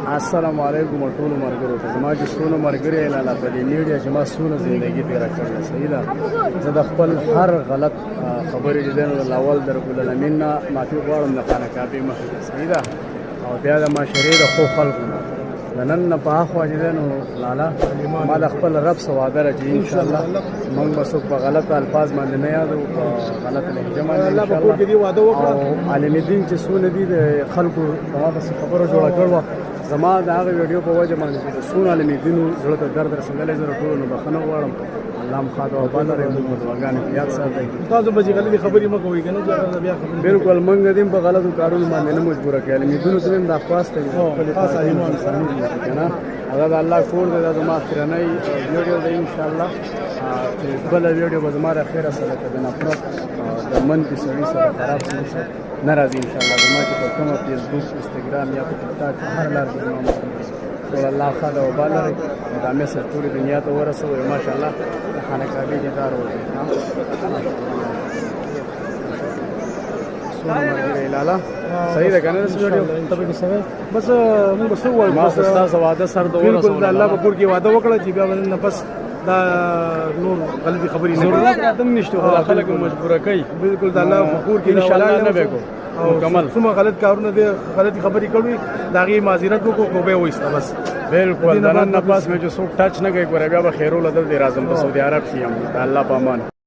السلام علیکم ټولو مرګرو ته. زما چې څونه مرګري لالا په دې میډیا چې ما څونه زندگی تېره کړله، صحیح ده. زه د خپل هر غلط خبرې چې دی نو د لاول د رب العالمین نه معافي غواړم د خانه کعبې مخې ته، صحیح ده. او بیا د معاشرې د ښو خلکو نه د نن نه په اخوا چې دی نو لالا ما د خپل رب سره وعده ده چې انشاءالله موږ به څوک په غلط الفاظ باندې نه یادو، په غلط لهجه باندې. الله په کور کې دی وعده وکړه. او عالم دین چې څونه دي د خلکو زما پسې خبره جوړه کړې وه، زما د هغه ویډیو په وجه باندې چې د څونه عالم دینو زړه ته درد رسېدلی، زه ټولو نه بخښنه غواړم. الله مو ښاد او آباد لري، موږ په دعاګانو کې یاد ساتئ. تاسو به چې غلطې خبرې مه کوئ که نه چې هغه بیا خبرې. بالکل، موږ دې په غلطو کارونو باندې نه مجبوره کړي. عالم دینو ته هم دا خواست دی، خپلې خاص عالمانو سره. که نه دا د الله کور دی. دا زما اخرنۍ ویډیو ده انشاءالله، چې بله ویډیو به زما د خیره سره که د نفرت د منفي سړي سره، خراب سړي سره نه راځي انشاءالله. زما چې په کومه فیسبوک، انستګرام یا په ټیک ټاک هر لار کې زما مخ، ټول الله ښاد او آباد لري او دا مصر ټولې دنیا ته ورسوي. ماشاءالله د خانه کعبې دیدار وکړي. څونه ملګري لالا، صحیح ده که نه داسې ویډیو؟ ته پکې سمې. بس موږ څه وایو؟ ما خو ستاسو وعده سر ته بالکل، د ورسوله. الله په کور کې وعده وکړه چې بیا به نن پس دا نور غلطي خبرې نه کوو. ضرورت راته نشته، خو دا خلک مجبوره کوي. بالکل، د الله په کور کې ان شاء الله نه به کوو. او مکمل. څومره غلط کارونه دي، غلطي خبرې کړې، د هغې معذرت وکړو، توبه وایسته بس. بالکل، دې د نه نن نه بعد پس مې چې څوک ټچ نه کوي ګوره، بیا به خیرو له دلته راځم، په سعودي عرب کې یم. د الله په امان.